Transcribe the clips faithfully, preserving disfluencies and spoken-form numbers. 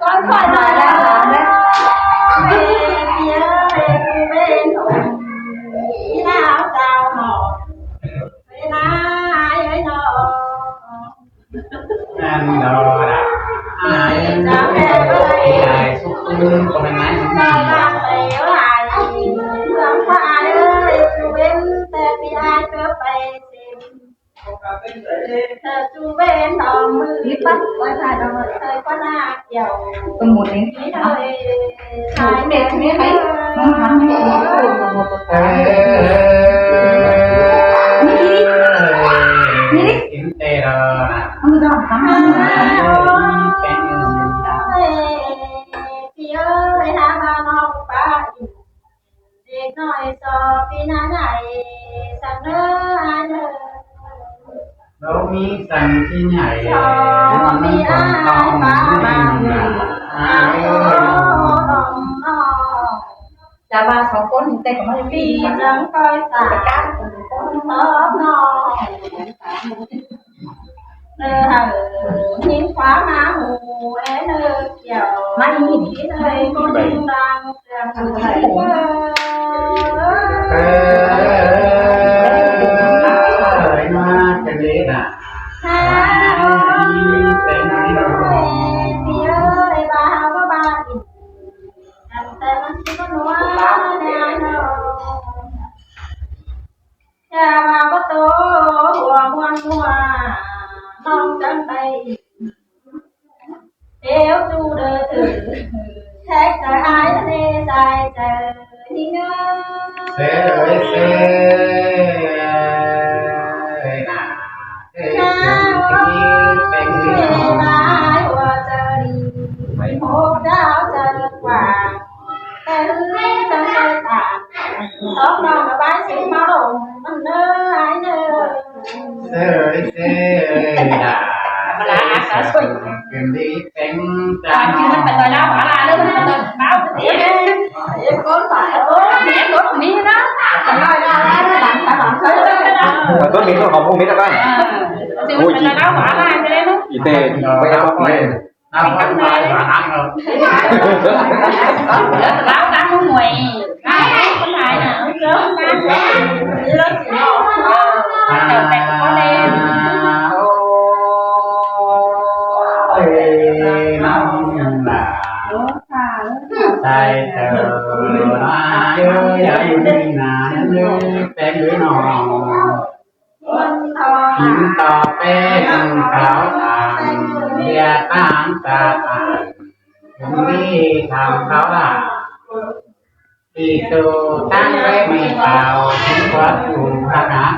Con khỏi đòi là con đấy. Ôi, tia, bên hùng, đi nào chào mò. Bên ai ấy nó. Ăn đó là ai, ai xúc lưng của mình, ai xúc lưng. Sao làm phải ở lại, hương hoa ơi, chú bên, tê, vì ai cứ phải tìm. Chú bên đó, mưa bắt, quay lại đó, thời quay lại, kiểu. Con một đấy. Cái thời, hai cái này, nó hẳn như một cái một một một cái. Đi đi. Đi đi. Không được đâu, tắm. Ôi, chị ơi, hai ba nó cũng ba. Dik ꞌnọi so pi na ꞌnọi, săng ꞌnớ ai ꞌnớ. Báu ꞌmí săng ꞌchí nhảy, so ꞌnọn pi ꞌnặn ai con ba tong ba ꞌnị ba. Ai ơi. Chả ba sáu con thì tay của nó pi đi. Chẳng coi tả. Cái cát của con nó. Nơ hảư hiến khóa má hủ é nơ kiểu. Má đi. Ý nơi con đang. Ơ, ơi, má, cái đấy là. Ha, ơi, cái này là. Thì ơi, bà hao có ba. Ăn tay nó chỉ có lúa, nè, nó. Chả mà có tô, hùa muôn mùa, nong trắng tay. Nếu tu đơ thử, thách thời ai nê dài trời, thì ngơ. Sẽ ơi, sẽ. Sới sới đả, sới sới kìm đi peng ta. Có miếng không, không miếng đâu con. Ôi, chị. Chị tê, bây giờ con này. Năm con mai mà ăn rồi. Láo láo muối. Con này nè. Ôi, năm là sai tờ, ai ơi, ai ơi, là peng lưới nọ. Hính to peng kháo tang, bia tang ta tang, hính đi kháo kháo tang. Đi tu tang với mì tao, hính quát tu hắc hắc,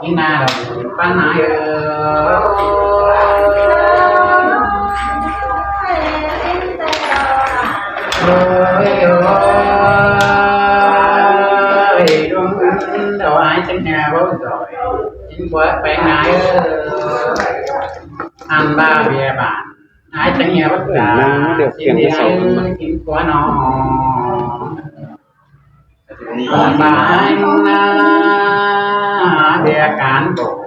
hính na đồng pán nái ơ. Ôi ôi, đúng đầu ai chân nhà bố rồi. Chính của bé ngái ăn ba bia bản. Ai chẳng nghe bất cả. Chính đi ai chính của nó. Ăn ba ai bia cán bộ.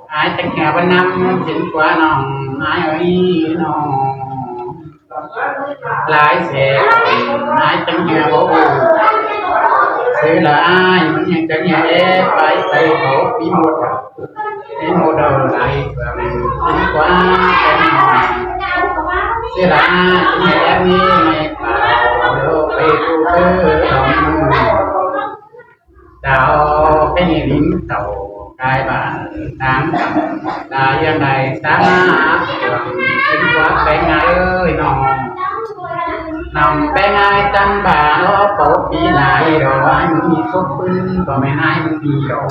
Ai chẳng nghe bất năm chính của nó. Ai ơi nó. Lái xe, ai chẳng nghe bố. Xứ là ai, muốn nghe chẳng nghe ế, phải phải bố, bí mật. Bí mật đầu lái, bí quá, cái nào. Xứ là ai, nghe ế, nghe, nghe, bảo, lô, bê, tu, tư, lòng. Đảo cái nhìn lính tàu cai bản tám là yên này sáng áp trường chính quá cái ngài ơi nó nòng cái ngài tăng bà nó bố tí lại đồ ai muốn đi thuốc phun còn mẹ ai muốn đi đồ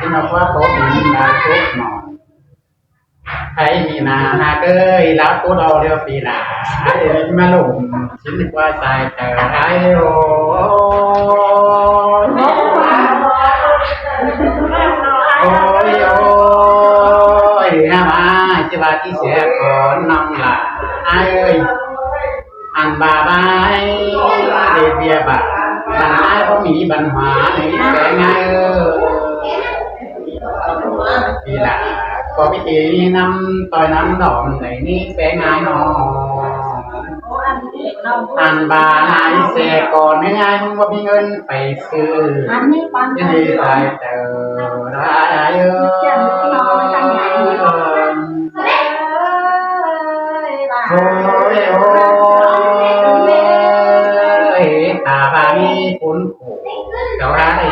thế nó quá bố tí lại thuốc mỏng Hãy đi nà hà ơi, láo cốt đo liêu pì nà, hãy đi mà lủng, chính qua sai tờ hãy ô. Ôi ôi, hà mà, chứ bà tí sẽ có nòng là, ai ơi. Ăn ba bái, đi bia bà, bà ai có mỹ văn hóa, đi bé ngay ơi. Vì là có biết tí năm tôi năm đó mình lấy ní bé ngay nó. Ăn ba ai xe còn mấy ai không có biết ơn phải sư. Cái gì phải tờ ra ai ơi. Ôi ôi, ta ba mi cuốn khổ. Cháu đã đẩy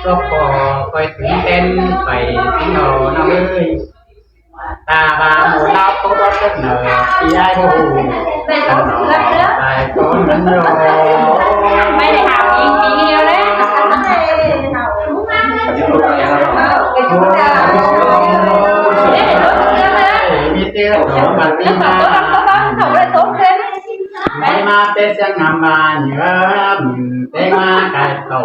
cho cò coi tiếng ten phải tiếng đầu năm ơi. Ta ba một lao tốt đó rất nở, thì ai vô hùng. Tao nó tài con nắng rồi. Mày lại hào ý, ý nhiều đấy. Mai ma té siang ngắm ba nhớ mình té ma cái tổ.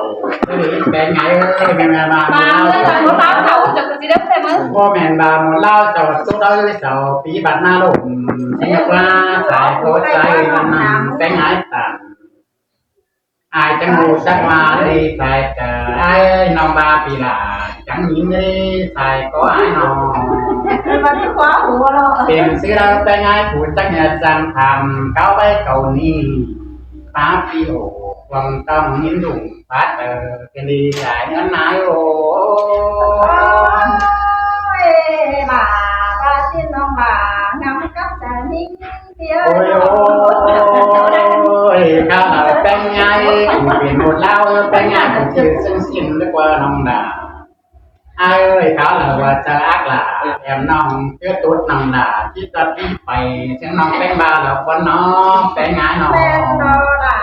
Cái gì bé ngày ơi, bé ngày ba. Ba mươi là có bao thầu cho cái gì đó thế mà. Bố mẹ ba một lao sầu, số đó với sầu, bí bật na lộn. Xin được qua, sai có sai, năm năm, bé ngày tạm. Ai chẳng ngu sắc mà đi phải cả ai nòng ba pì là chẳng nhìn đi sai có ai nòng. Tìm xứ đâu tay ngay phủ chắc nhà sang tham cáo bái cầu ni. Phá pì hổ quăng tông nhìn đủng phát tờ cái đi sai ngân nái ô. Ôi, bà, bà xin nòng bà ngắm cắp tài ninh. Ôi ôi, kháo lỏ peng ai, cũng phiên một lao peng ai, cũng chịu sưng xin được qua nòng đà. Ai ơi, kháo lỏ qua chơ ác là, em nòng, chưa tốt nòng đà, chít tắt đi phải, chưng nòng peng ba lỏ con nó, peng ai nòng. Peng nó là,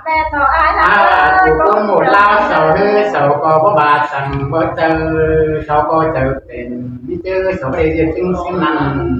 peng nó ai. Ai là, chủ con một lao sầu hư, sầu có bố bà sẵn, bố chơ, sầu có chơ tên, như chơ, sầu có đi diệt chưng xin nòng.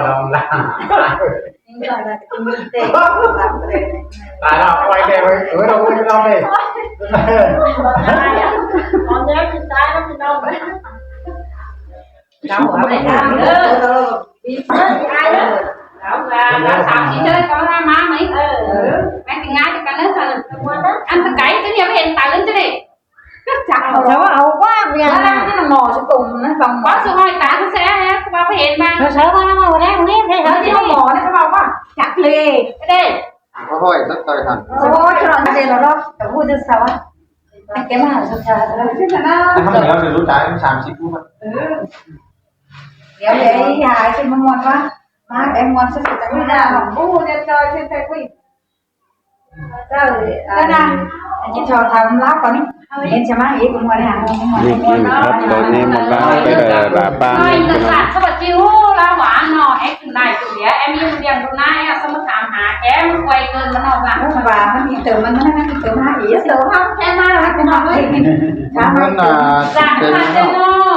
đau lòng lắm. Tài nào quay đẹp với, ừ, đâu có cái lòng đi. Còn nhớ thì tai nó thì đâu. Cháu ở đây làm. Cháu là, là sao chị chơi con ra má mấy. Mấy cái ngay thì cái nước sao ăn cái cái chứ nhiều hiện tại lên chứ đi. Chắc cháu áo quá kìa. Nó đang cái mỏ sẽ cùng nó vòng. Có sự hỏi tá nó sẽ qua cái hiện mà. Nó sớm nó mà đang biết thế hả? Nó chỉ mỏ nó sẽ vào quá. Chắc lì. Cái đây. Có hỏi rất tài hẳn. Ôi, cho nó gì nó đó. Cháu vui được sao á? Cái mà sụt sạt rồi. Không, nếu thì lũ trái cũng sàm xịt cũng vậy. Nếu vậy, hại thì mong muốn quá. Má, em muốn sụt sạt rồi. Ui, nè, không, bu, nè, trời, trên tay quỷ. Cái này, anh chị cho thằng lá còn đi. Em sẽ mang ý của mua đi hả? Đi, đi, khắp có nêm một lá, cái là, là ba mươi. Nó sạt sao mà kêu lá hoang nó, em này, tụi bé, em yêu đương tụi này, sao mà thảm hại, em quay cơn mà nó vàng. Nó vàng, nó đi từ, nó, nó đi từ má ý. Từ má, em má là cái nó. Nó là sạt cái nó.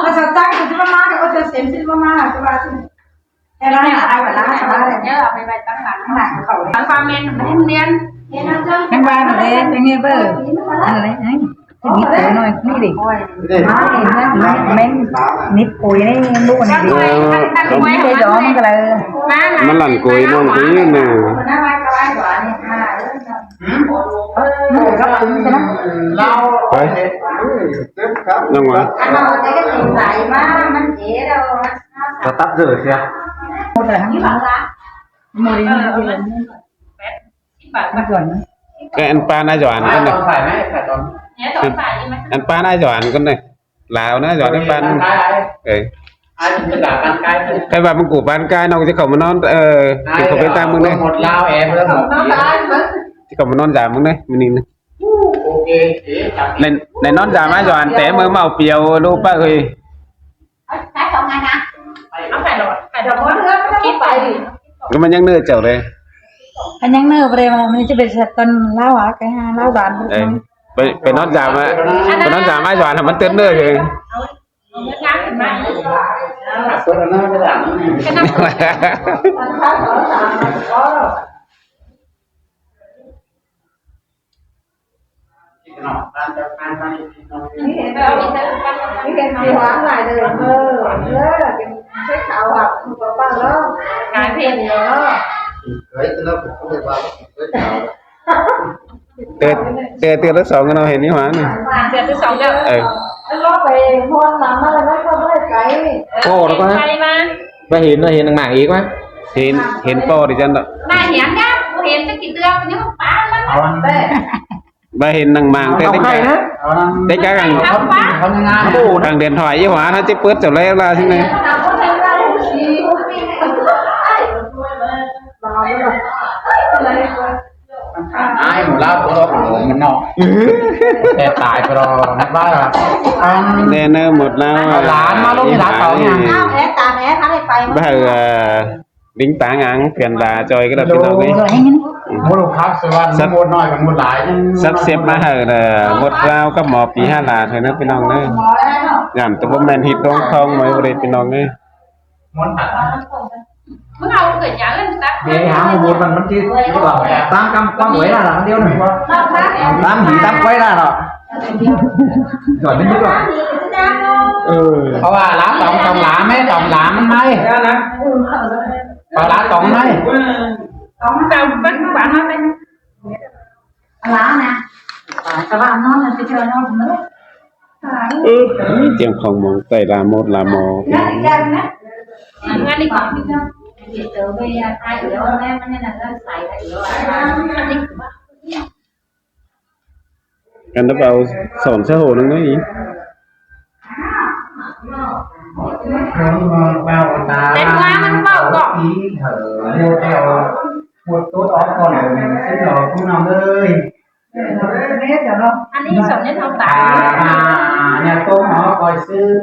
Nó sạt chắc thì nó má, cái ô tô xém xí nó má, cái ba xí. Em má là ai mà lá, sao má đây? Nhớ là mày bày tăng lắng. Tăng lắng khẩu đi. Tăng qua men, men, men. Men ba mà đây, cái nghe bơ. Ăn đấy, đấy. Nít cối nói, nít đi. Má đi, má, má, men, nít cối này, bu này đi. Ờ, cái gió nó cái là. Nó lặn cối, nó cối nè. Đấy. Nông mà. Nó tắt rồi kìa. Một là hăng. Một là hăng. Cái ăn pa na Doan con này. Ăn pa na Doan con này. Lào na Doan ăn pa. Ừ. Cái bà mông củ bán cái nó chứ không mà non, ờ, chứ không bên ta mông này. Chứ không mà non giả mông này, mình nhìn này. Này, này non giả má Doan té mơ mau piêu lô pa ơi. Cái mà nhăng nơ chầu đây. Cái nhăng nơ về mà mình chỉ biết sạch con lao hả, cái ha, lao Doan. Đây. Phải, phải non giả mà, phải non giả má Doan là mình tên nơ thì. Tê, tê, tê thứ sáu nó hên đi hóa này. Tê thứ sáu đâu? Ừ. Nó phải muôn lắm mà nó không có cái. Ồ, nó có. Bay mà. Ba hên nó hên mảng ý quá. Hên, hên po đi chân đó. Ba hên nhá, hên chắc kỳ tương nhưng mà phá lắm. Ba hên năng mảng tê. Không hay đấy. Tê cá găng. Thằng điện thoại với hóa nó chết bớt rồi lấy ra xin này. Ai một lá của nó, mình nọ. Cái tài của nó, nó bá là. Đen nó một lá. Lá mà lúc lá tỏ nha. Bá, ờ, Đính táng áng phiên là ꞌchoi cá đa ꞌpi ꞌnọng ꞌnớ. Mốt khắp sư văn, mốt ꞌnọi, mốt lai. Sắp xếp ꞌmá hảư là mốt ꞌvao cắp mo pi hák là thôi ꞌnớ ꞌpi ꞌnọng ꞌnớ. Dản tô báu ꞌmen ꞌhịt ꞌluống ꞌkhóng ꞌmơi ꞌva đảy ꞌpi ꞌnọng ꞌnớ. Mốt hẳn. Mốt hảư khởi nhá lên tắt. Để hãng mốt văn mốt ꞌchí. Tám căm quăng quay ra là ꞌmắn điêu ꞌnớ. Tám hỉ tám quay ra rồi. Giỏi đến mức rồi. Ừ. Khảu ꞌva lá tỏng tỏng lá ꞌmé, tỏng lá ꞌmắn ꞌmé. Khảu lá tỏng ꞌmé. Tỏng tỏng bắn bắn nó bên. Lá nè. Khảu ꞌva nó là cái chơi nó. Ừ, ꞌchí ꞌchương khong mong ꞌtẹ là mốt là mô. Căn đắp ꞌvạu sỏn xã hội ꞌnớ ꞌí. Tên hoa ꞌmắn ꞌvạu ꞌcọ. Một tốt ók con của mình xứng rồi cũng năm ơi. Ăn đi sỏn nhất học tài. À, nhà tôi nó coi sư.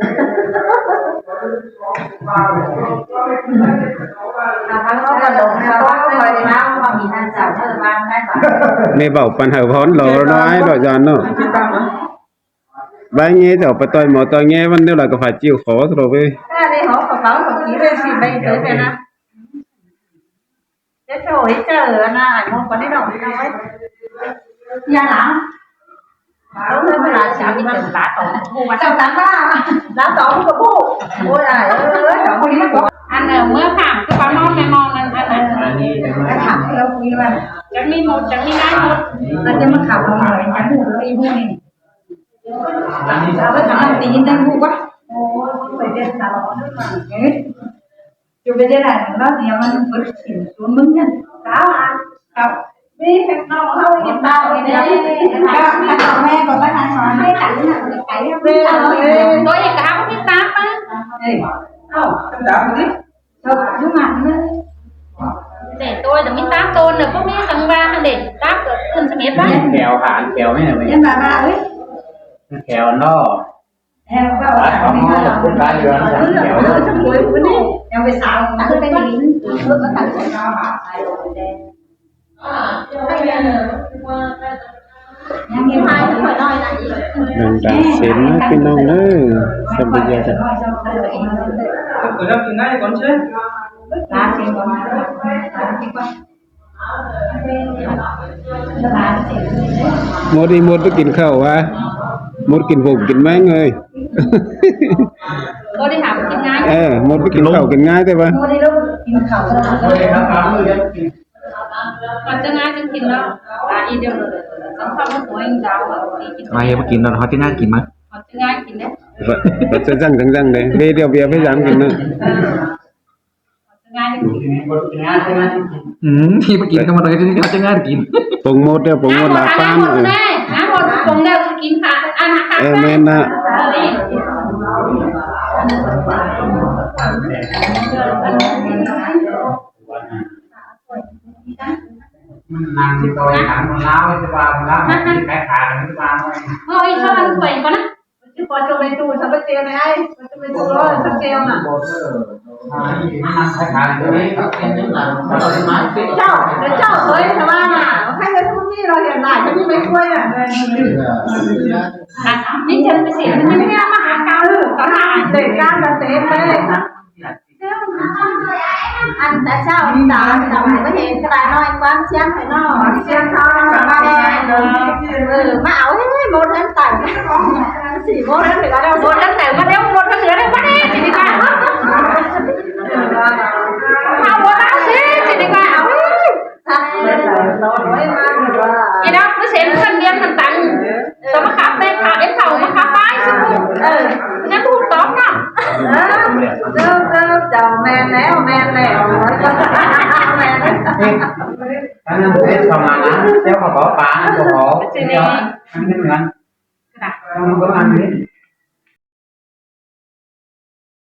Mẹ bảo phần hở hón lố nói đòi dàn nó. Bái nghe chảo phải tôi mỏ tôi nghe vẫn nếu là có phải chịu khó rồi với. Thế thôi, chờ là ai mua con đi đâu đi đâu ấy. Nhà lắm. Đúng rồi, là sao đi tìm lá tỏng. Chào tắm ba. Lá tỏng có bu. Ôi ai ơi, tỏng có đi có. Ăn ở mưa thảm cứ bắn non mẹ mòn ăn ăn ăn. Ăn thảm cái đâu cũng đi mà. Chẳng đi một, chẳng đi ngay một. Là cho mà khảo mà hỏi chẳng được nó đi mua này. Sao cái thằng ăn tí nên bu quá. Ôi, phải biết sao. Ê. Chú bây giờ là nó thì nó bớt xỉn xuống mứng nhá. Tao à, tao. Đi, nó không có tao cái đấy. Tao, tao mẹ có bắt ăn nó, cái cắn nó, cái cái nó. Tôi thì cá có cái táp á. Ê, không, tao đi. Sao, đúng mà, nó. Để tôi là mình táp tôn là có mấy thằng ba để táp ở thôn Sâm Hiệp á. Kéo hả, kéo mấy này. Em bà bà ơi. Kéo nó. Em bảo là mình là cũng cái gì đó, kéo nó. Em về sao, tao cái gì, nó có tao cái gì đó. Đang đạp xến ꞌnớ ꞌpi ꞌnọng ꞌnớ. Sắp bây giờ thật. Mốt đi mốt ꞌmá kin khảu hả? Mốt kin vông kin ꞌmáng ơi. Có đi hả? Kin ngay. Ơ, mốt ꞌmá kin khảu kin ꞌngai thế ba. Có đi đâu? Kin khảu. Họ chứ ngay chứ kin đó. Là đi đâu rồi. Không có mốt của anh giáo mà đi kin. Mai ꞌmá kin đó, họ chứ ngay kin mà. Họ chứ ngay kin đấy. Và, và sẽ răng răng răng đấy. Về điều việc phải dám kin nữa. Họ chứ ngay kin. Ừ, thì ꞌmá kin không mà nói chứ họ chứ ngay kin. Pông mốt đeo, pông mốt là pan. Ăn hột pông đeo kin phạt, ăn hạt. Ơ, men nạ. Năng tôi năng lao chứ ba, lao cái cái phá cái ba thôi. Thôi, sao ăn quẩy con á? Chứ có cho mày tù, sao bắt kêu mày ai? Có cho mày tù đó, sao kêu mà? Năng cái phá cái đấy, cái đấy là nó là cái máy. Chào, để chào thôi, sao ba mà? Hay là không đi rồi hiện tại, không đi mấy quay à? À, đi chân cái gì? Mình nghe mà hả? Cao hử, có hả? Để cao là thế, thế. Ăn ta chào ta ta phải có thể ta nói quan xiêm phải nó xiêm thôi, nó mà nghe. Ừ, mà áo thế mốt ꞌhướn tải. Chỉ mốt ꞌhướn phải có đâu. Mốt ꞌhướn tải mà đeo mốt ꞌhướn tải bắt đi, chỉ đi qua. Mà mốt áo xí, chỉ đi qua áo. Chị đó cứ xem thân niên thân tăng. Tao mà khám đây, khám đến thầu mà khám bái chứ không. Ừ. Nên không tóm nào. Dâu, dâu, chào mẹ nẻo, mẹ nẻo. Mẹ nẻo. Anh em sẽ sau mà nắng, kéo vào bỏ bà, anh của họ. Chị nè. Anh biết mình ăn. Không có ăn biết.